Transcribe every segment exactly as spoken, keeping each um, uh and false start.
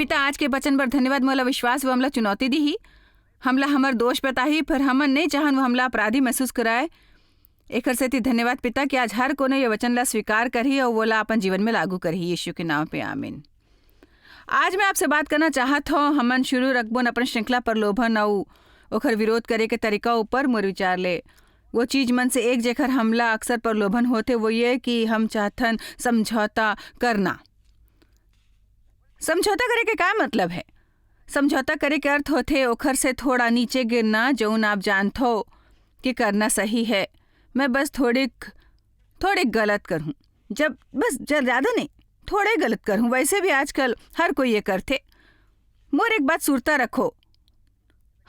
पिता, आज के वचन बर धन्यवाद। मोला विश्वास वो हमला चुनौती दिही, हमला हमर दोष बताही, पर हमन नहीं चाहन वो हमला अपराधी महसूस कराए। एकर सेती धन्यवाद पिता कि आज हर कोनो ये वचन ला स्वीकार करही अउ वोला अपन जीवन में लागू करही। यीशु के नाम पे, आमीन। आज मैं आपसे बात करना चाहत हूँ, हमन शुरू रखबोन अपन श्रृंखला प्रलोभन अउ ओकर विरोध करे के तरीका ऊपर। मोर विचार ले, वो चीज मन से एक जेकर हमला अक्सर प्रलोभन होथे, वो ये कि हम चाहथन समझौता करना। समझौता करे के का मतलब है? समझौता करे के अर्थ होथे ओखर से थोड़ा नीचे गिरना, जौन आप जानथो कि करना सही है। मैं बस थोड़िक, थोड़िक गलत करहूँ, जब बस ज-, ज्यादा नहीं, थोड़े गलत करहूँ। वैसे भी आजकल हर कोई ये करथे। मोर एक बात सुरता रखो,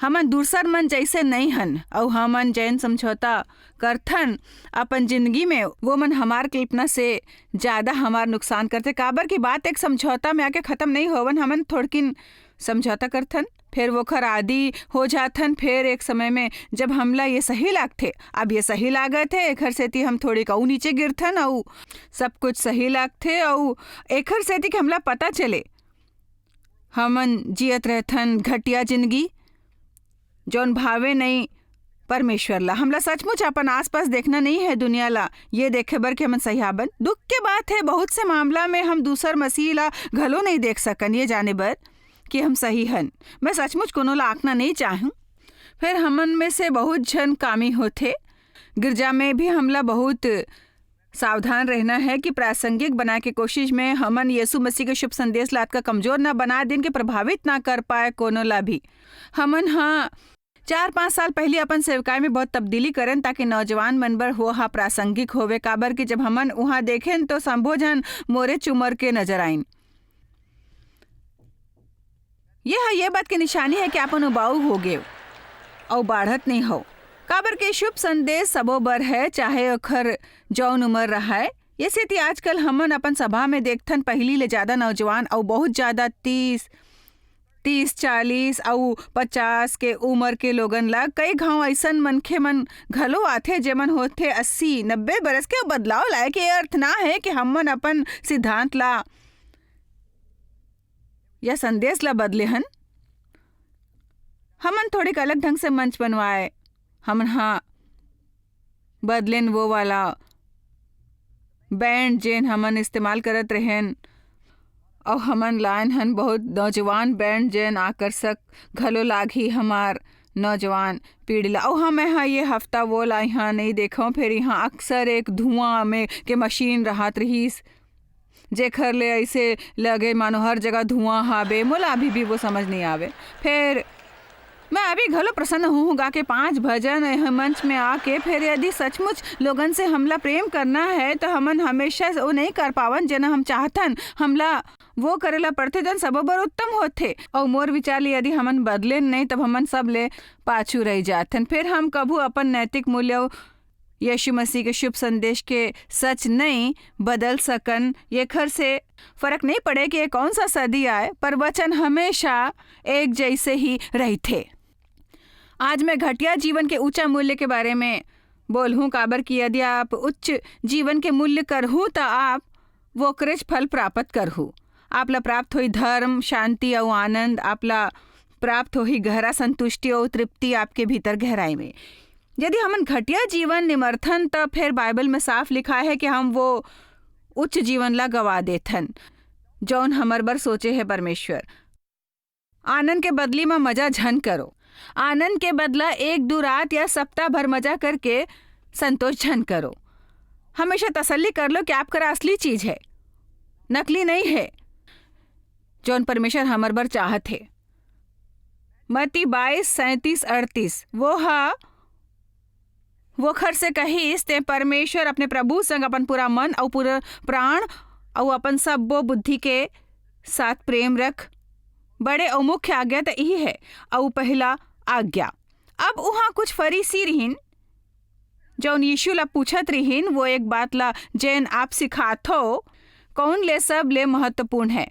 हमन दूसर मन जैसे नहीं हन, अउ हमन जैन समझौता करथन अपन जिंदगी में, वो मन हमार कल्पना से ज्यादा हमार नुकसान करथे। काबर की बात एक समझौता में आके खत्म नहीं होवन। हमन थोड़किन समझौता करथन, फिर वोखर आदी हो जाथन, फिर एक समय में जब हमला ये सही लागथे, अब ये सही लागत है, एखर सेती हम थोड़िक अउ नीचे गिरथन, अउ सब कुछ सही लागथे, अउ एखर सेती कि हमला पता चले हमन जियत रहथन घटिया जिंदगी, जौन भावे नहीं परमेश्वर ला। हमला सचमुच अपन आसपास देखना नहीं है दुनिया ला, ये देखे बर कि हमन सही हाबन। दुख के बात है, बहुत से मामला में हम दूसर मसीह ला घलो नहीं देख सकन, ये जाने बर कि हम सही हन। मैं सचमुच कोनो ला आंकना नहीं चाहूँ। फिर हमन में से बहुत झन कामी होथे। गिरजा में भी हमला बहुत सावधान रहना है कि प्रासंगिक बनाए के कोशिश में हमन यीशु मसीह के शुभ संदेश ला अतका कमजोर ना बना दिन के प्रभावित ना कर पाए कोनो ला भी। हमन हाँ चार पाँच साल पहली अपन सेवकाई में बहुत तब्दीली करेन, ताकि नौजवान मन बर वो हा प्रासंगिक होवे, काबर कि जब हमन उहाँ देखेन तो संभो झन मोरे चुमर के नजर आइन। ये हा ये बात के निशानी है कि आप उबाऊ हो गए अउ बाढ़त नहीं हो, काबर के शुभ संदेश सबो बर है, चाहे ओखर जौन उम्र रहा है। ये सेती आजकल हमन अपन सभा में देखथन, पहली ले ज्यादा नौजवान अउ बहुत ज्यादा तीस, तीस, चालीस अउ पचास के उम्र के लोगन ला। कई घाव ऐसन मनखे मन घलो आथे, जेमन होथे अस्सी, नब्बे बरस के। बदलाव लाए के अर्थ ना है कि हमन अपन सिद्धांत ला या संदेश ला बदले हन। हमन थोड़िक अलग ढंग से मंच बनवाए। हमन हाँ बदलेन वो वाला बैंड जेन हमन इस्तेमाल करत रहेन, अउ हमन लायन हन बहुत नौजवान बैंड जेन आकर्षक घलो लागही हमार नौजवान पीढ़ी ला। अउ हाँ, मैं हाँ ये हफ्ता वो ला यहाँ नहीं देखव, फिर यहाँ अक्सर एक धुआं में के मशीन रहत रहीस, जेखर ले ऐसे लगे मानो हर जगह धुआं हाबे। मोला अभी भी वो समझ नहीं आवे। फिर मैं अभी घलो प्रसन्न हूँ गा के पांच भजन एह मंच में आके। फिर यदि सचमुच लोगन से हमला प्रेम करना है, तो हमन हमेशा वो नहीं कर पावन जेना हम चाहथन। हमला वो करे ला पड़थे, जन सबो बर उत्तम होथे। अउ मोर विचार ले यदि हमन बदलेन नहीं, तब हमन सब ले पाछू रह जाथन। फिर हम कभू अपन नैतिक मूल्य अउ यीशु मसीह के शुभ संदेश के सच नहीं बदल सकन। एखर से फर्क नहीं पड़े कि ये कौन सा सदी आए, पर वचन हमेशा एक जैसे ही रहिथे। आज मैं घटिया जीवन के ऊंचा मूल्य के बारे में बोलहूं, काबर कि यदि आप उच्च जीवन के मूल्य करहू, त आप वोकरेच फल प्राप्त करहू। आप ला प्राप्त होई धर्म, शांति अउ आनंद। आप ला प्राप्त होही गहरा संतुष्टि अउ तृप्ति आपके भीतर गहराई में। यदि हमन घटिया जीवन निमरथन, त फिर बाइबल में साफ लिखाय है कि हम वो उच्च जीवन ला गवा देथन, जौन हमर बर सोचे है परमेश्वर। आनंद के बदली म मजा झन करो। आनंद के बदला एक दू रात या सप्ताह भर मजा करके संतोष झन करो। हमेशा तसल्ली कर लो कि आप करा असली चीज है, नकली नहीं है, जौन परमेश्वर हमर बर चाहत है। मत्ती बाईस, सैंतीस, अड़तीस, वो हा वोखर से कहिस, "तें परमेश्वर अपने प्रभु संग अपन पूरा मन अउ पूरा प्राण अउ अपन सब्बो बुद्धि के साथ प्रेम रख।" बड़े अउ मुख्य आज्ञा त इही है, अउ पहला आज्ञा। अब उहाँ कुछ फरीसी रिहिन, जौन यीशु ला पूछत रिहिन, वो एक बात ला, "जेन आप सिखाथो, कौन ले सब ले महत्वपूर्ण है?"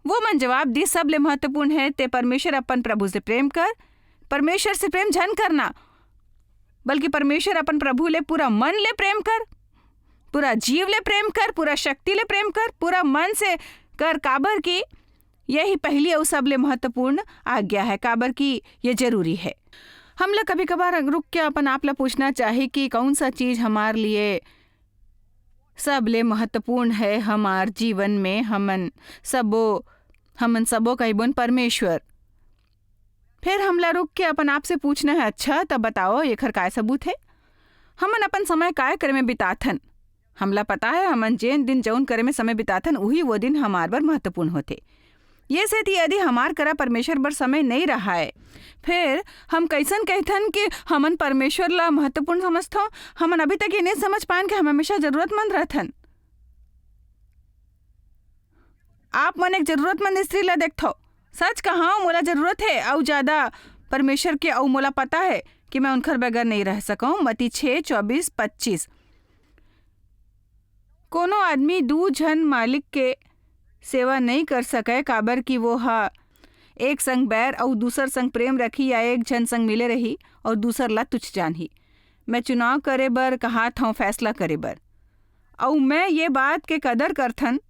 वो मन जवाब दी, "सब ले महत्वपूर्ण है, ते परमेश्वर अपन प्रभु से प्रेम कर।" परमेश्वर से प्रेम झन करना, बल्कि परमेश्वर अपन प्रभु ले पूरा मन ले प्रेम कर, पूरा जीव ले प्रेम कर, पूरा शक्ति ले प्रेम कर, पूरा मन से कर, काबर कि यही पहली अउ सबले महत्वपूर्ण आज्ञा है, काबर कि ये जरूरी है। हमला कभी-कभार रुक के अपन आप ला पूछना चाही कि कौन सा चीज हमार लिए सबले महत्वपूर्ण है हमार जीवन में। हमन सबो, हमन सबो कहिबोन परमेश्वर। फिर हमला रुक के अपन आप से पूछना है, "अच्छा, तब बताओ, एखर काय सबूत है? हमन अपन समय काय करे में बिताथन?" हमला पता है, हमन जेन दिन जौन करे में समय बिताथन, उही वो दिन हमार बर महत्वपूर्ण होथे। ये सेती यदि हमार करा परमेश्वर बर समय नइ रहाय, फिर हम कइसन कहथन कि हमन परमेश्वर ला महत्वपूर्ण समझथन? हमन अभी तक ये नइ समझ पायन कि हम हमेशा जरूरतमंद रहथन। आप मन एक जरूरतमंद स्त्री ला देखथव। सच कहाव, मोला जरूरत हे अउ ज्यादा परमेश्वर के, अउ मोला पता हे कि मैं उनकर बगैर नइ रह सकंव। मत्ती छः, चौबीस, पच्चीस। कोनो आदमी दू झन मालिक के सेवा नइ कर सकय, काबर कि वो ह एक संग बैर अउ दूसर संग प्रेम रखही, या एक झन संग मिले रही अउ दूसर ला तुच्छ जानही। मैं चुनाव करे बर कहात हंव, फैसला करे बर। अउ मैं ये बात के कदर करथन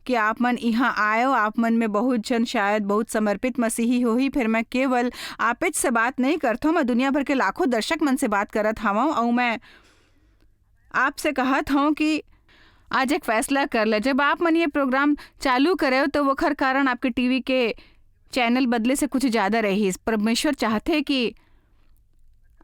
कि आप मन इहाँ आयो, आप मन में बहुत झन शायद बहुत समर्पित मसीही होही, फिर मैं केवल आपेच से बात नइ करथंव, मैं दुनिया भर के लाखों दर्शक मन से बात करत हवंव, अउ मैं आपसे कहत हंव कि आज एक फैसला कर ले। जब आप मन ये प्रोग्राम चालू करेव, तो ओखर कारण आपके टीवी के चैनल बदले से कुछ ज्यादा रहिस। परमेश्वर चाहथे कि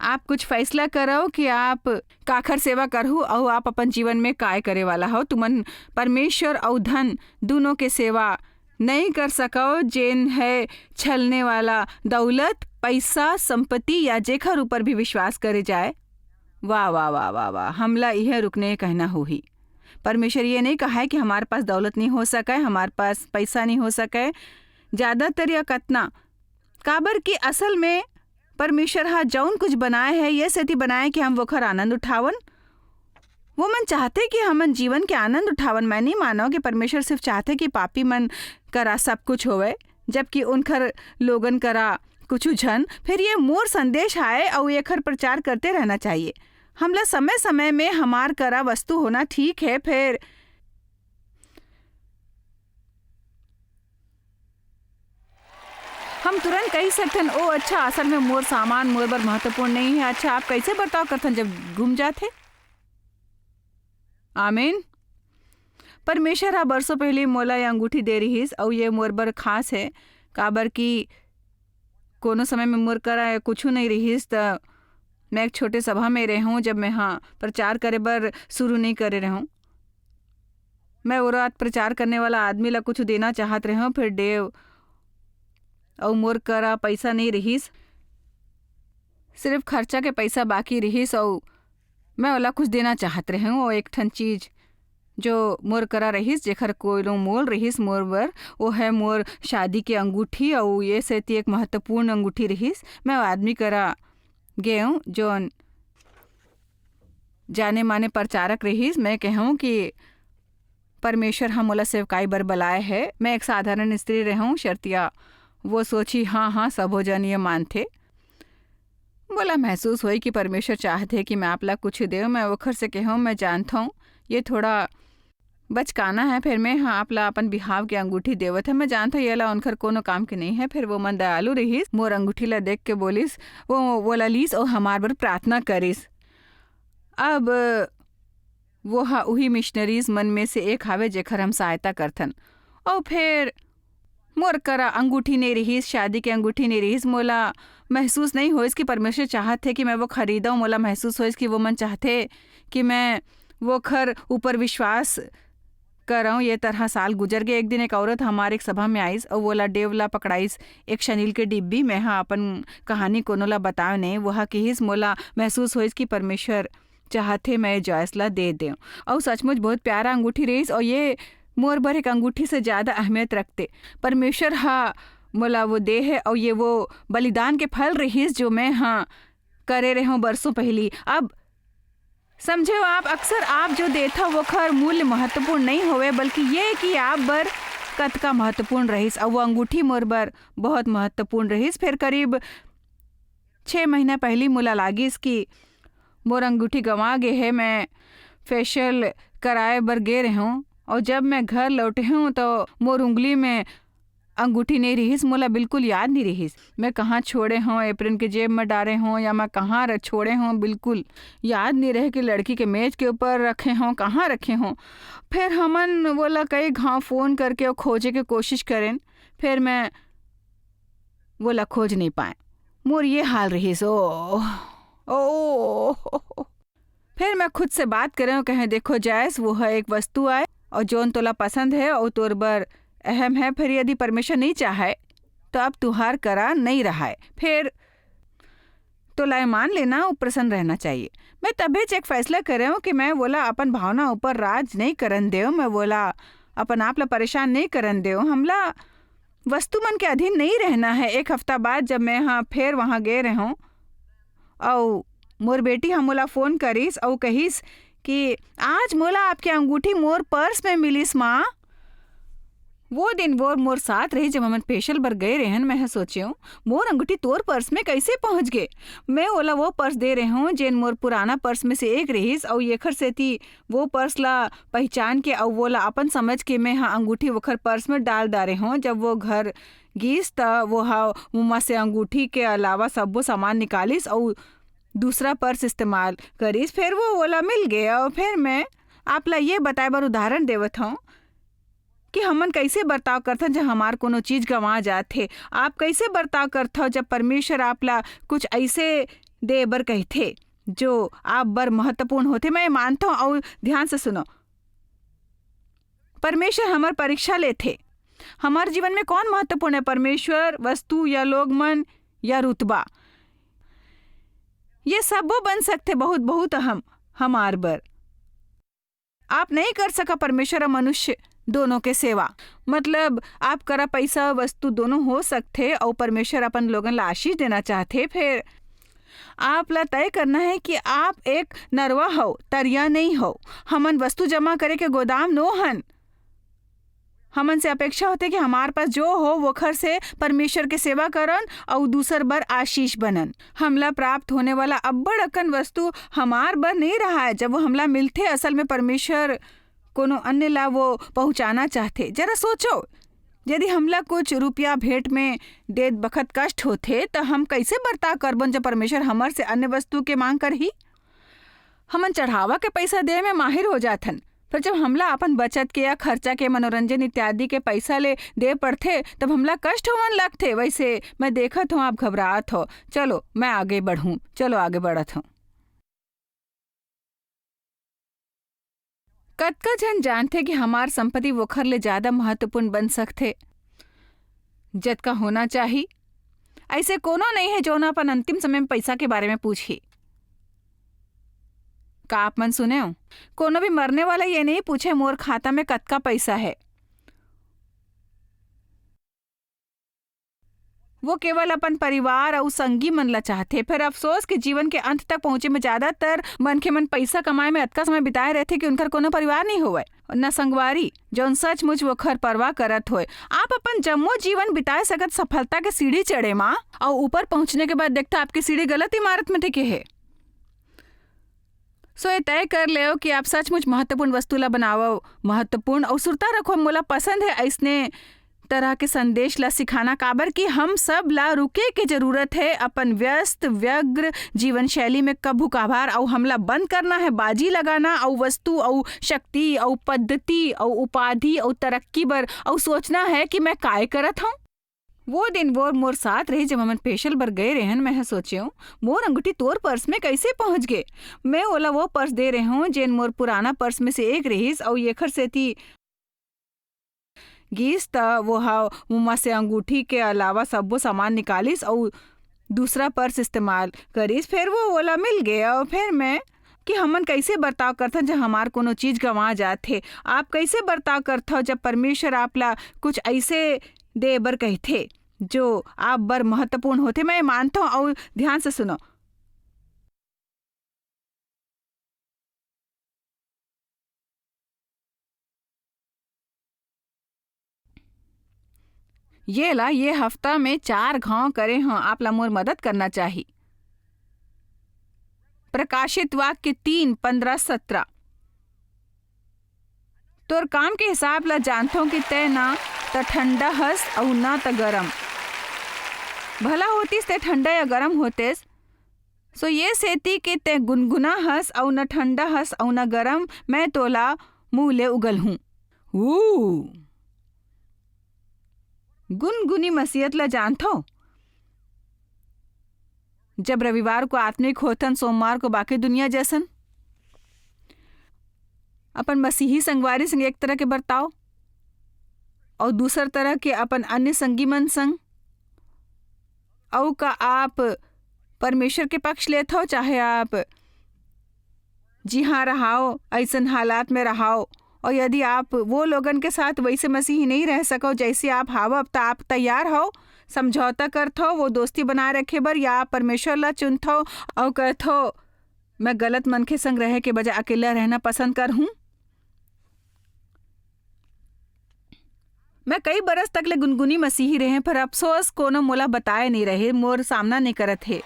आप कुछ फैसला करव कि आप काखर सेवा करहू अउ आप अपन जीवन में काय करे वाला हव। तुमन परमेश्वर अउ धन दूनों के सेवा नइ कर सकव, जेन है छलने वाला दौलत, पैसा, संपत्ति या जेखर ऊपर भी विश्वास करे जाए। वाह, वाह, वाह, वाह, वाह। हमला इहे रुकने कहना होही। परमेश्वर ये नइ कहाय कि हमार पास दौलत नइ हो सकय, हमार पास पैसा नइ हो सकय, ज्यादातर या कतना। काबर कि असल में परमेश्वर ह जौन कुछ बनाए हे, ये सेती बनाए कि हम वोखर आनंद उठावन। वो मन चाहथे कि हमन जीवन के आनंद उठावन। मैं नइ मानव कि परमेश्वर सिर्फ चाहथे कि पापी मन करा सब कुछ होवय, जबकि उनखर लोगन करा कुछु झन। फिर ये मोर संदेश आय अउ एखर प्रचार करते रहना चाहिए। हमला समय-समय में हमार करा वस्तु होना ठीक हे, फिर हम तुरंत कहि सकथन, "ओ अच्छा, असल में मोर सामान मोर बर महत्वपूर्ण नइ हे।" अच्छा, आप कइसे बर्ताव करथन जब गुम जाथे? आमीन। परमेश्वर ह बरसों पहिली मोला ये अंगूठी दे रिहिस, अउ ये मोर बर खास हे, काबर कि कोनो समय में मोर करा कुछु नइ रिहिस, त मैं एक छोटे सभा में रेहेंव, जब मैं ह प्रचार करे बर शुरू नइ करे रेहेंव। मैं वो रात प्रचार करने वाला आदमी ला कुछु देना चाहत रेहेंव, फिर डेव अउ मोर करा पइसा नइ रिहिस, सिर्फ खर्चा के पइसा बाकी रिहिस, अउ मैं ओला कुछ देना चाहत रेहेंव। वो एक ठन चीज जो मोर करा रहिस, जेखर कोनो मोल रहिस मोर बर, वो है मोर शादी के अंगूठी, अउ ये सेती एक महत्वपूर्ण अंगूठी रहिस। मैं वो आदमी करा गेंव, जोन जाने माने प्रचारक रहिस। मैं केहेंव कि परमेश्वर ह मोला सेवकाई बर बलाए हे। मैं एक साधारण स्त्री रेहेंव, शर्तिया वो सोचही, "हाँ, हाँ, सबो जन ये मानथे।" मोला महसूस होई कि परमेश्वर चाहथे कि मैं आप ला कुछ देंव। मैं ओखर से केहेंव, "मैं जानथंव, ये थोड़ा बचकाना हे, फिर मैं ह आप ला अपन बिहाव के अंगूठी देवत हे। मैं जानथंव, ये ला उनखर कोनो काम के नइ हे।" फिर वो मन दयालु रहिस, मोर अंगूठी ला देख के बोलिस, वो, वो ला लीस अउ हमार बर प्रार्थना करिस। अब वो ह उही मिशनरीज मन में से एक हावे, जेखर हम सहायता करथन। अउ फिर मोर करा अंगूठी नइ रिहिस, शादी के अंगूठी नइ रिहिस। मोला महसूस नइ होइस कि परमेश्वर चाहत हे कि मैं वो खरीदंव। मोला महसूस होइस कि वो मन चाहथे कि मैं वो खर ऊपर विश्वास करंव। ये तरह साल गुजर गे। एक दिन एक औरत हमार एक सभा में आइस अउ वोला डेव ला पकड़ाइस एक शनील के डिब्बी। मैं ह अपन कहानी कोनो ला बताव नइ। वो ह किहिस, "मोला महसूस होइस कि परमेश्वर चाहथे, मैं जॉयस ला दे देंव।" अउ सचमुच बहुत प्यारा अंगूठी रहिस, अउ ये मोर बर एक अंगूठी से ज्यादा अहमियत रखते। परमेश्वर ह मोला वो दे हे, अउ ये वो बलिदान के फल रहिस, जो मैं ह करे रेहेंव बरसों पहिली। अब समझेव आप, अक्सर आप जो देथव, ओखर मूल्य महत्वपूर्ण नइ होवे, बल्कि ये कि आप बर कतका महत्वपूर्ण रहिस, अउ वो अंगूठी मोर बर बहुत महत्वपूर्ण रहिस। फिर करीब छः महीना पहिली मोला लागिस कि मोर अंगूठी गंवा गे हे। मैं फेशियल कराए बर गे रेहेंव, अउ जब मैं घर लौटे हूँ, तो मोर उंगली में अंगूठी नहीं रिहिस, मोला बिल्कुल याद नहीं रिहिस। मैं कहाँ छोड़े हूँ, एप्रिन के जेब में डारे हूँ या मैं कहाँ र-, छोड़े हूँ, बिल्कुल याद नहीं रहे कि लड़की के मेज के ऊपर रखे हूँ, कहाँ रखे हूँ। फिर हमन वोला कई घाव फोन करके अउ खोजे के कोशिश करेन, फिर मैं वोला खोज नहीं पाए। मोर ये हाल रिहिस, ओ, ओ। फिर मैं खुद से बात करे हूँ, कहे, "देखो जैस, वो ह एक वस्तु आय, अउ जोन तोला पसंद है अउ तोर बर अहम है, फिर यदि परमेश्वर नहीं चाहे, तो अब तुहार करा नहीं रहाय। फिर तोला ये मान लेना, वो प्रसन्न रहना चाहिए।" मैं तभेच एक फैसला करे हूँ कि मैं वोला अपन भावना ऊपर राज नहीं करन देव, मैं वोला अपन आप ला परेशान नहीं करन देव। हमला वस्तु मन के अधीन नहीं रहना है। एक हफ्ता बाद जब मैं ह फेर वहाँ गे रहूँ, अउ मोर बेटी ह मोला फोन करिस अउ कहिस कि आज मोला आपके अंगूठी मोर पर्स में मिलिस, माँ। वो दिन वो मोर साथ रही, जब हमन फेशियल बर गए रहन। मैं ह सोचेंव, "मोर अंगूठी तोर पर्स में कैसे पहुँच गे?" मैं ओला वो पर्स दे रहे हूँ, जेन मोर पुराना पर्स में से एक रहिस, अउ एखर सेती वो पर्स ला पहचान के अउ वोला अपन समझ के मैं ह अंगूठी ओखर पर्स में डाल डारे हूँ। जब वो घर गिस, त वो ह उमा से अंगूठी के अलावा सब्बो सामान निकालिस अउ दूसरा पर्स इस्तेमाल करिस। फिर वो ओला मिल गे, अउ फिर मैं आप ला ये बताए बर उदाहरण देवत हूँ कि हमन कैसे बर्ताव करथन, जब हमार कोनो चीज गंवा जाथे। आप कैसे बर्ताव करथव, जब परमेश्वर आप ला कुछ ऐसे दे बर कहथे, जो आप बर महत्वपूर्ण होथे? मैं मानथव, अउ ध्यान से सुनो, परमेश्वर हमर परीक्षा लेथे। हमार जीवन में कौन महत्वपूर्ण है, परमेश्वर, वस्तु या लोग मन या रुतबा? ये सबो बन सकथे बहुत, बहुत अहम हमार बर। आप नहीं कर सका परमेश्वर और मनुष्य दोनों के सेवा। मतलब, आप करा पैसा, वस्तु दोनों हो सकथे, और परमेश्वर अपन लोगन ला आशीष देना चाहथे। फिर आप ला तय करना है कि आप एक नरवा हो, तरिया नहीं हो। हमन वस्तु जमा करे के गोदाम नो हन। हमन से अपेक्षा होथे कि हमार पास जो हो, वोखर से परमेश्वर के सेवा करन अउ दूसर बर आशीष बनन। हमला प्राप्त होने वाला अब्बड़ अकन वस्तु हमार बर नहीं रहाय। जब वो हमला मिलथे, असल में परमेश्वर कोनो अन्य ला वो पहुंचाना चाहथे। जरा सोचो, यदि हमला कुछ रुपया भेंट में देत बखत कष्ट होथे, त हम कैसे बर्ताव करबन, जब परमेश्वर हमर से अन्य वस्तु के मांग करही? हमन चढ़ावा के पैसा दे में माहिर हो जाथन, पर जब हमला अपन बचत के या खर्चा के, मनोरंजन इत्यादि के पैसा ले दे पड़थे, तब हमला कष्ट होवन लगथे। वैसे मैं देखत हूँ, आप घबरात हो। चलो, मैं आगे बढ़ूँ। चलो, आगे बढ़त हूँ। कतका झन जानथे कि हमार संपत्ति वोखर ले ज्यादा महत्वपूर्ण बन सकथे, जतका होना चाही? ऐसे कोनो नहीं है, जौन अपन अंतिम समय में पैसा के बारे में पूछही। का आप मन सुने हो? कोनो भी मरने वाला ये नहीं पूछे, "मोर खाता में कतका पैसा है?" वो केवल अपन परिवार अउ संगी मन ला चाहथे। फिर अफसोस कि जीवन के अंत तक पहुंचे में ज्यादातर मनखे मन पैसा कमाए में अतका समय बिताए रहथे कि उनकर कोनो परिवार नहीं होवय, न संगवारी, जौन सचमुच वोखर परवाह करत होय। आप अपन जम्मो जीवन बिताए सकत सफलता के सीढ़ी चढ़े मा, अउ ऊपर पहुंचने के बाद देखता आपकी सीढ़ी गलत इमारत में टिके हे। So, ये तय कर लेव कि आप सचमुच महत्वपूर्ण वस्तु ला बनावव महत्वपूर्ण, अउ सुरता रखो, मोला पसंद है ऐसने तरह के संदेश ला सिखाना, काबर कि हम सब ला रुके के जरूरत है अपन व्यस्त, व्यग्र जीवन शैली में। कभू कभार अउ हमला बंद करना है बाजी लगाना, अउ वस्तु, अउ शक्ति, अउ पद्धति, अउ उपाधि, अउ तरक्की बर, अउ सोचना है कि मैं काय करत हूँ। वो दिन वो मोर साथ रही, जब हमन फेशियल बर गए रहन। मैं ह सोचेंव, "मोर अंगूठी तोर पर्स में कैसे पहुंच गे?" मैं ओला वो पर्स दे रहे हूँ, जेन मोर पुराना पर्स में से एक रहिस, अउ एखर सेती गिस, त वो ह उमा से अंगूठी के अलावा सब्बो सामान निकालिस अउ दूसरा पर्स इस्तेमाल करिस। फिर वो ओला मिल गे, अउ फिर मैं कि हमन कैसे बर्ताव करथन, जब हमार कोनो चीज गंवा जाथे। आप कैसे बर्ताव करथव, जब परमेश्वर आप ला कुछ ऐसे दे बर कहथे, जो आप बर महत्वपूर्ण होथे? मैं मानथव, अउ ध्यान से सुनो। ये ला ये हफ्ता में चार घाव करे हव, आप ला मोर मदद करना चाही। प्रकाशित वाक्य तीन, पन्द्रह, सत्रह। तोर काम के हिसाब ला जानथों कि तैं ना त ठंडा हस अउ ना त गरम। भला होतिस तैं ठंडा या गरम होतेस, सो ये सेती के तैं गुनगुना हस अउ न ठंडा हस अउ न गरम, मैं तोला मुंह ले उगल हूं। ऊ! गुनगुनी मसीहत ला जानथो? जब रविवार को आत्मिक होथन, सोमवार को बाकी दुनिया जैसन। अपन मसीही संगवारी संग एक तरह के बर्ताव अउ दूसर तरह के अपन अन्य संगी मन संग। अउ का आप परमेश्वर के पक्ष लेथव, चाहे आप जिहां रहाव, अइसन हालात में रहाव, अउ यदि आप वो लोगन के साथ वैसे मसीही नहीं रह सकव, जैसे आप हावव, त आप तैयार हव, समझौता करथव, वो दोस्ती बनाए रखे बर, या आप परमेश्वर ला चुनथव अउ कहथव, "मैं गलत मनखे संग रहे के बजाय अकेला रहना पसंद करहूं"? मैं कई बरस तक ले गुनगुनी मसीही रहें, पर अफसोस कोनो मोला बताए नइ रहे, मोर सामना नइ करत हे।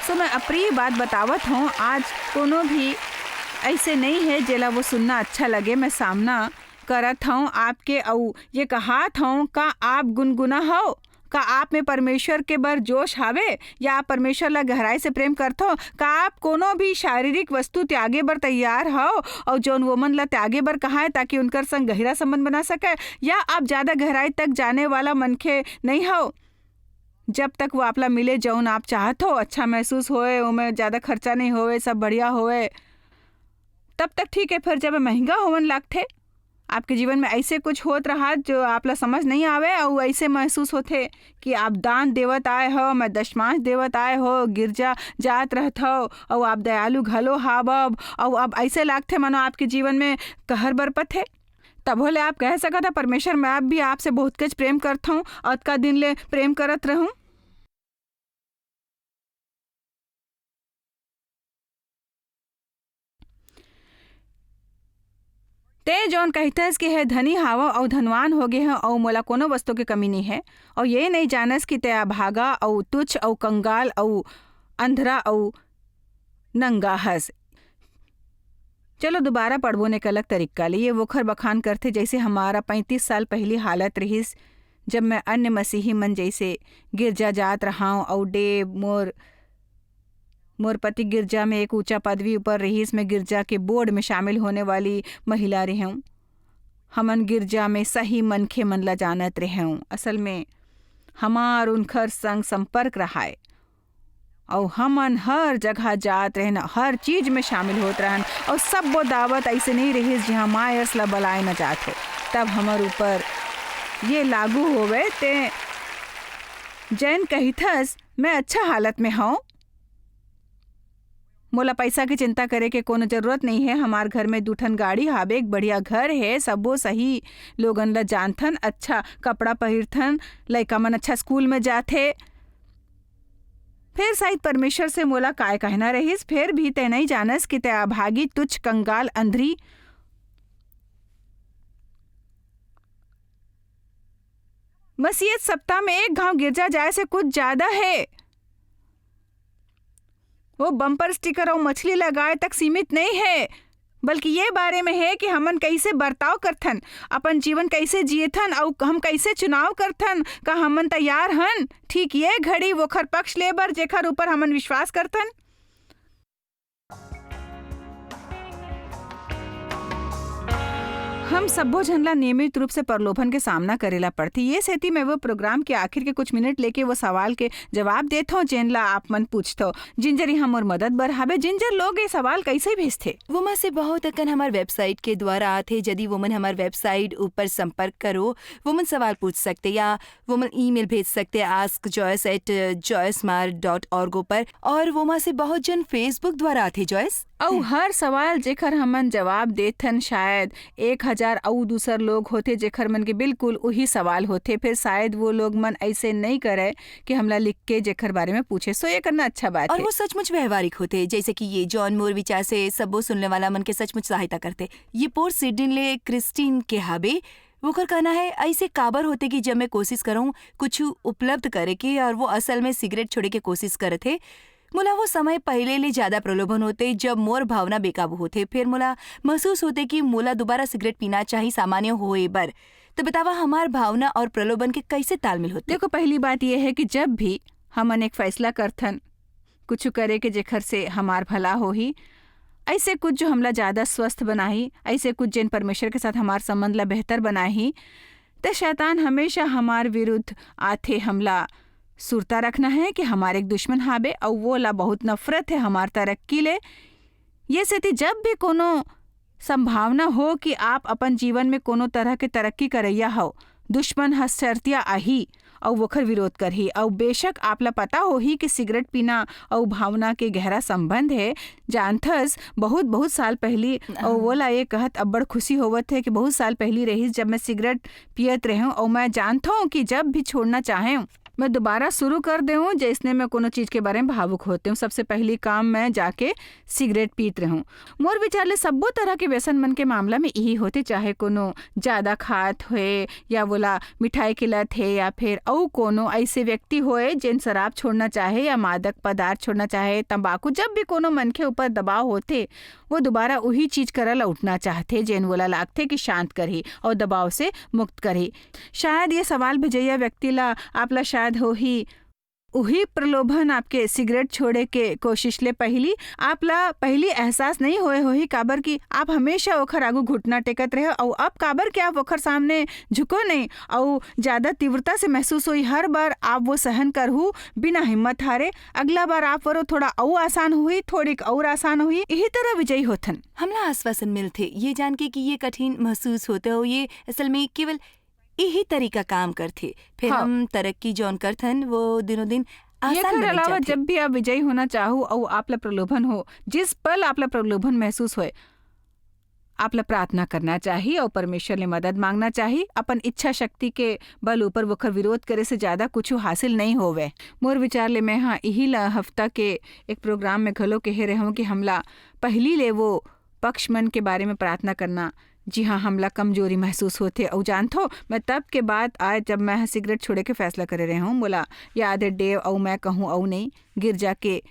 सो मैं अप्रिय बात बतावत हौं, आज कोनो भी अइसे नइ हे जेला वो सुनना अच्छा लगे। मैं सामना करत हौं आपके अउ ये कहात हौं, का आप गुनगुना हव? का आप में परमेश्वर के बर जोश हावे? या आप परमेश्वर ला गहराई से प्रेम करथव? का आप कोनो भी शारीरिक वस्तु त्यागे बर तैयार हव अउ जौन वोमन ला त्यागे बर कहाए ताकि उनकर संग गहिरा संबंध बना सके? या आप ज्यादा गहराई तक जाने वाला मनखे नइ हव? जब तक वो आपला मिले जौन आप चाहत हो, अच्छा महसूस होए, ओमे ज्यादा खर्चा नहीं होए, सब बढ़िया होए, तब तक ठीक है। फिर जब महंगा होवन लागथे, आपके जीवन में ऐसे कुछ होत रहा जो आपला समझ नहीं आवे, अउ ऐसे महसूस होथे कि आप दान देवत आए हो, मैं दशमांश देवत आए हो, गिरजा जात रहत हो, अउ आप दयालु घलो हावब, अउ अब ऐसे लागथे मानो आपके जीवन में कहर बरपत हे। तभो ले आप कह सकत ह, "परमेश्वर, मैं अब भी आपसे बहुत कुछ प्रेम करत हूँ, अतका दिन ले प्रेम करत रहूँ।" तें जौन कहिथस कि हे धनी हावव अउ धनवान हो गे हव अउ मोला कोनो वस्तु के कमी नइ हे, अउ ये नइ जानस कि तें अभागा अउ तुच्छ अउ कंगाल अउ अंधरा अउ नंगा हस। चलो दोबारा पढ़बो ने एक अलग तरीका ले। ये वोखर बखान करथे जैसे हमारा पैंतीस साल पहली हालत रहिस, जब मैं अन्य मसीही मन जैसे गिरजा जात रहाव अउ डे मोर मोर पति गिरजा में एक ऊंचा पदवी ऊपर रहिस। मैं गिरजा के बोर्ड में शामिल होने वाली महिला रहेंव। हमन गिरजा में सही मनखे मन ला जानत रहेंव। असल में हमार उनखर संग संपर्क रहाय। अउ हमन हर जगह जात रहन, हर चीज में शामिल होत रहन। अउ सब्बो दावत अइसे नइ रहिस, जिहां मायर्स ला बलाए न जात हो। तब हमर ऊपर ये लागू होवे, तें जैन कहिथस, "मैं अच्छा हालत में हौं, मोला पैसा के चिंता करे के कोनो जरूरत नइ हे। हमार घर में दू ठन गाड़ी हावे, एक बढ़िया घर हे, सब्बो सही लोगन ला जानथन, अच्छा कपड़ा पहिरथन, लइका मन अच्छा स्कूल में जाथे।" फेर शायद परमेश्वर से मोला काय कहना रहिस, फेर भी तैं नइ जानस कि तैं अभागी, तुच्छ, कंगाल, अंधरी। मसीहत सप्ताह में एक घांव गिरजा जाए से कुछ ज्यादा हे। वो बम्पर स्टिकर अउ मछली लगाए तक सीमित नइ हे, बल्कि ये बारे में हे कि हमन कइसे बर्ताव करथन, अपन जीवन कइसे जियथन अउ हम कइसे चुनाव करथन। का हमन तैयार हन ठीक ये घड़ी वोखर पक्ष ले बर, जेखर ऊपर हमन विश्वास करथन? हम सब्बो झन ला नियमित रूप से प्रलोभन के सामना करे ला पड़थे। ये सेती मैं वो प्रोग्राम के आखिर के कुछ मिनट लेके वो सवाल के जवाब देथौं, जेन ला आप मन पूछथो। जिन जरी हमर मदद बर हावे, जिन जर लोग ये सवाल कैसे भेजथे? वो में से बहुत अकन हमार वेबसाइट के द्वारा आथे। यदि वो मन हमार वेबसाइट ऊपर संपर्क करो, वो मन सवाल पूछ सकते या वो मन ईमेल भेज सकते ask joyce at joycemar dot org पर। और वो में से बहुत जन Facebook द्वारा आथे, जॉयस। अउ हर सवाल जेकर हमन जवाब देथन, शायद एक हजार अउ दूसर लोग होथे, जेकर मन के बिल्कुल उही सवाल होथे। फिर शायद वो लोग मन ऐसे नइ करय कि हमला लिख के जेकर बारे में पूछे। सो ये करना अच्छा बात और हे। वो सचमुच व्यवहारिक होथे, जैसे कि ये जॉन मोर विचार से सब्बो सुनने वाला मन के सचमुच सहायता करथे। ये पोर सिडनी ले क्रिस्टीन के हाबे। वोकर कहना है, ऐसे काबर होथे कि जब मैं कोशिश करहूं कुछ उपलब्ध करे के और वो असल में सिगरेट छोड़े के कोशिश करत हे, मोला वो समय पहिले ले ज्यादा प्रलोभन होथे, जब मोर भावना बेकाबू होथे। फेर मोला महसूस होथे कि मोला दोबारा सिगरेट पीना चाही सामान्य होए बर। त बतावा, हमार भावना और प्रलोभन के कैसे तालमेल होथे? देखो, पहली बात ये है कि जब भी हमन एक फैसला करथन, कुछ करे के जेखर से हमार भला होही, ऐसे कुछ जो हमला ज्यादा स्वस्थ बनाही, ऐसे कुछ जेन परमेश्वर के साथ हमार संबंध ला बेहतर बनाही, त शैतान हमेशा हमार विरुद्ध आथे। हमला सुरता रखना है कि हमार एक दुश्मन हाबे, अउ वो ला बहुत नफरत है हमार तरक्की ले। ये सेती जब भी कोनो संभावना हो कि आप अपन जीवन में कोनो तरह के तरक्की करैया हो, दुश्मन ह शर्तिया आही अउ वोखर विरोध करही। अउ बेशक आप ला पता होही कि सिगरेट पीना अउ भावना के गहरा संबंध है। जानथस, बहुत, बहुत साल पहली, अउ हाँ। वो ला ये कहत अब्बड़ खुशी होवत है कि बहुत साल पहली रहिस, जब मैं सिगरेट पियत रहेंव, अउ मैं जानथों कि जब भी छोड़ना चाहेंव, मैं दोबारा शुरू कर देहूं, जैसने मैं कोनो चीज के बारे में भावुक होते हूँ। सबसे पहली काम मैं जाके सिगरेट पीत रहूं। मोर विचार ले सब्बो तरह के व्यसन मन के मामला में यही होथे, चाहे कोनो ज्यादा खात होए, या वोला मिठाई के लत हे, या फिर अउ कोनो ऐसे व्यक्ति होए जेन शराब छोड़ना चाहे या मादक पदार्थ छोड़ना चाहे, तंबाकू, जब भी कोनो मनखे ऊपर दबाव होथे, वो दोबारा उही चीज करा लौटना चाहथे, जेन वोला लागथे कि शांत करही और दबाव से मुक्त करही। शायद ये सवाल भेजैया व्यक्ति ला, आप ला शायद होही, उही प्रलोभन आपके सिगरेट छोड़े के कोशिश ले पहली, आप ला पहली एहसास नहीं होए होही, काबर कि आप हमेशा ओखर आगू घुटना टेकत रहे, अउ अब काबर कि आप ओखर सामने झुको नहीं, अउ ज्यादा तीव्रता से महसूस होई, हर बार आप वो सहन करहू बिना हिम्मत हारे। अगला बार आप वरो थोड़ा अउ आसान होही, थोड़ीक अउ आसान होही, यही तरह विजयी होथन। हमला आश्वासन मिलथे ये जान के कि ये कठिन महसूस होथे, अउ ये असल में केवल यही तरीका काम करथे। फिर हाँ। हम तरक्की जौन करथन, वो दिनों दिन आसान एकर बनत अलावा जाथे। जब भी आप विजयी होना चाहू अउ आप ला प्रलोभन हो, जिस पल आप ला प्रलोभन महसूस होए, आप ला प्रार्थना करना चाही अउ परमेश्वर ले मदद मांगना चाही। अपन इच्छा शक्ति के बल ऊपर वोकर विरोध करे से ज्यादा कुछ हासिल नहीं होवे। मोर विचार ले मैं हा इही ला हफ्ता के एक प्रोग्राम में घलो कहे रहूं कि हमला पहली ले वो पक्ष मन के बारे में प्रार्थना करना, जिहां हमला कमजोरी महसूस होथे। अउ जानथो, मैं तब के बात आए, जब मैं ह सिगरेट छोड़े के फैसला करे रहे हूं। मोला याद है, डेव अउ मैं कहूं अउ नहीं, गिरजा के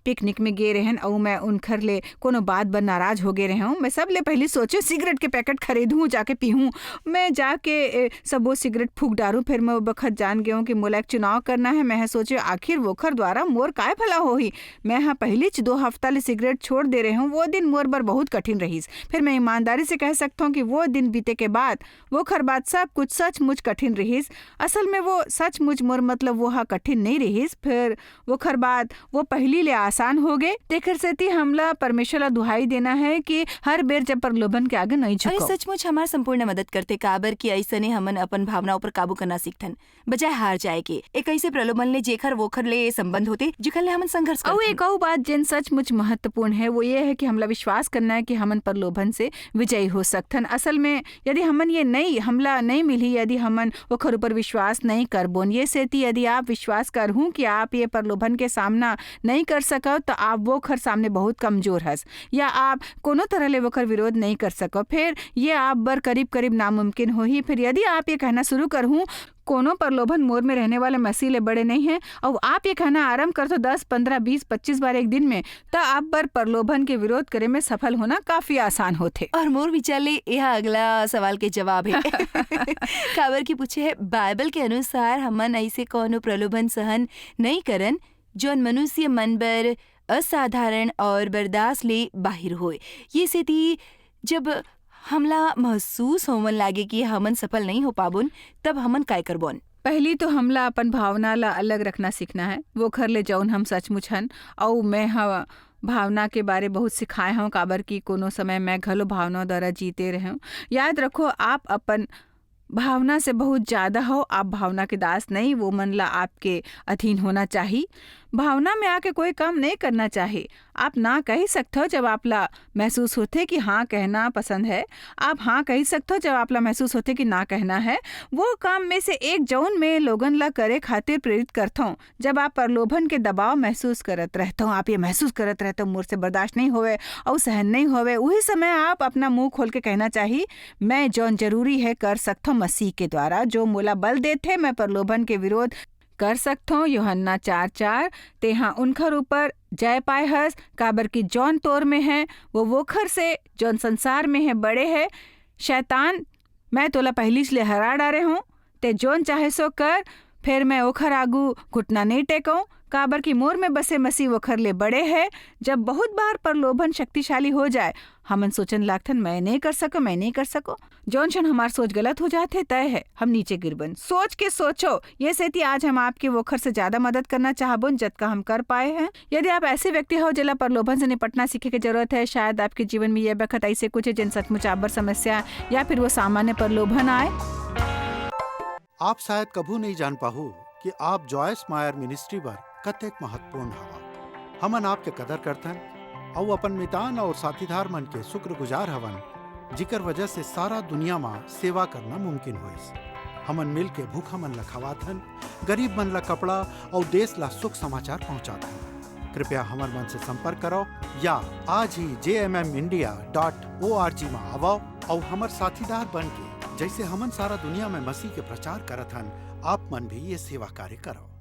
पिकनिक में गे रहन अउ मैं उनखर ले कोनो बात बर नाराज हो गे रहे हूं। मैं सबले पहली सोचे सिगरेट के पैकेट खरीदहूं, जाके पीहूं। मैं जाके, ए, सबो सिगरेट फूंक डारूं। फिर मैं ओ बखत जान गए हूं कि मोला एक चुनाव करना है। मैं ह सोचे, आखिर वोखर द्वारा मोर काय भला होही? मैं ह पहिलीच दो हफ्ता ले सिगरेट छोड़ दे रहे हूं। वो दिन मोर बर बहुत कठिन रहिस। फिर मैं ईमानदारी से कह सकथों कि वो दिन बीते के बाद, वोखर बाद सब कुछ सचमुच कठिन रहिस। असल में वो सचमुच मोर मतलब वो ह कठिन नहीं रहिस। फिर वोखर बाद वो पहली ले आसान हो गए। तेखर सेती हमला परमेश्वर ला दुहाई देना है कि हर बेर जब प्रलोभन के आगे नहीं अरे झुको। सचमुच हमार संपूर्ण मदद करथे, काबर कि अइसने हमन अपन भावना ऊपर काबू करना सीखथन, बजाय हार जाए के। एक ऐसे प्रलोभन ले जेखर वोखर ले संबंध होथे, जेखर ले हमन संघर्ष अउ करथन। एक अउ बात जेन सचमुच महत्वपूर्ण है, वो ये है कि हमला विश्वास करना है कि हमन प्रलोभन से विजयी हो सकथन। असल में यदि हमन ये नहीं, हमला नहीं मिलही, यदि हमन ओखर ऊपर विश्वास नहीं करबोन। ये सेती यदि आप विश्वास करहूं कि आप ये प्रलोभन के सामना नहीं कर सकव, तो आप वोखर सामने बहुत कमजोर हस, या आप कोनो तरह ले वोखर विरोध नहीं कर सकव। फिर ये आप बर करीब-करीब नामुमकिन होही। फिर यदि आप ये कहना शुरू करहूं, कोनो प्रलोभन मोर में रहने वाले मसीह ले बड़े नहीं है, अउ आप ये कहना आरंभ करथो दस, पन्द्रह, बीस, पच्चीस बार एक दिन में, त आप बर प्रलोभन के विरोध करे में सफल होना काफी आसान होथे। और मोर विचार ले यह अगला सवाल के जवाब है। काबर की पूछे है, बाइबल के अनुसार हमन ऐसे कोनो प्रलोभन सहन नहीं करन, जौन मनुष्य मन बर असाधारण और बर्दाश्त ले बाहिर होए। ये सेती जब हमला महसूस होवन लागे कि हमन सफल नहीं हो पाबोन, तब हमन काय करबोन? पहली तो हमला अपन भावना ला अलग रखना सीखना है, वोखर ले जौन हम सचमुच हन। अउ मैं ह भावना के बारे बहुत सिखाए हूँ, काबर कि कोनो समय मैं घलो भावना द्वारा जीते रहे हूँ। याद रखो, आप अपन भावना से बहुत ज्यादा हो, आप भावना के दास नहीं, वो मन ला आपके अधीन होना चाही। भावना में आके कोई काम नहीं करना चाही। आप ना कह सकथो जब आप ला महसूस होथे कि हाँ कहना पसंद है, आप हाँ कह सकथो जब आप ला महसूस होथे कि ना कहना है। वो काम में से एक जौन में लोगन ला करे खातिर प्रेरित करथों। जब आप प्रलोभन के दबाव महसूस करत रहथो, आप ये महसूस करत रहथो मोर से बर्दाश्त नहीं होवे अउ सहन नहीं होवे, उही समय आप अपना मुंह खोल के कहना चाही, मैं जौन जरूरी है कर सकथो मसीह के द्वारा जो मोला बल देथे। मैं प्रलोभन के विरोध कर सकथों। यूहन्ना चार चार, तेहा उनखर ऊपर जय पाए हस, काबर कि जौन तोर में है, वो वोखर से, जौन संसार में है, बड़े है। शैतान, मैं तोला पहिलीच ले हरा डारे हूँ, ते जौन चाहे सो कर, फेर मैं ओखर आगू घुटना नइ टेकंव, काबर कि मोर में बसे मसीह ओखर ले बड़े है। जब बहुत बार प्रलोभन शक्तिशाली हो जाए, हमन सोचन लागथन, "मैं नइ कर सको, मैं नइ कर सको।" जौन क्षण हमार सोच गलत हो जाथे, तय है, हम नीचे गिरबन। सोच के सोचो, ये सेती आज हम आपके वोखर से ज्यादा मदद करना चाहबोन, जतका हम कर पाए हैं। यदि आप ऐसे व्यक्ति हो, जेला प्रलोभन से निपटना सीखे के जरूरत है, शायद आपके जीवन में ये बखत ऐसे कुछ है, जिन सचमुच आप बर समस्या या फिर वो सामान्य प्रलोभन आए। आप शायद कभू नइ जान पाहू कि आप जॉयस मायर मिनिस्ट्री बर कतेक महत्वपूर्ण हवा। हमन आपके कदर करथन अउ अपन मितान अउ साथीदार मन के शुक्रगुजार हवन, जिकर वजह से सारा दुनिया म सेवा करना मुमकिन होइस। हमन मिल के भूखा मन ल खवाथन, गरीब मन ल कपड़ा अउ देश ल सुख समाचार पहुंचाथन। कृपया हमर मन से संपर्क करव या आज ही J M M India dot O R G म आवव अउ हमर साथीदार बन के, जैसे हमन सारा दुनिया में मसीह के प्रचार करत हन, आप मन भी ये सेवा कार्य करव।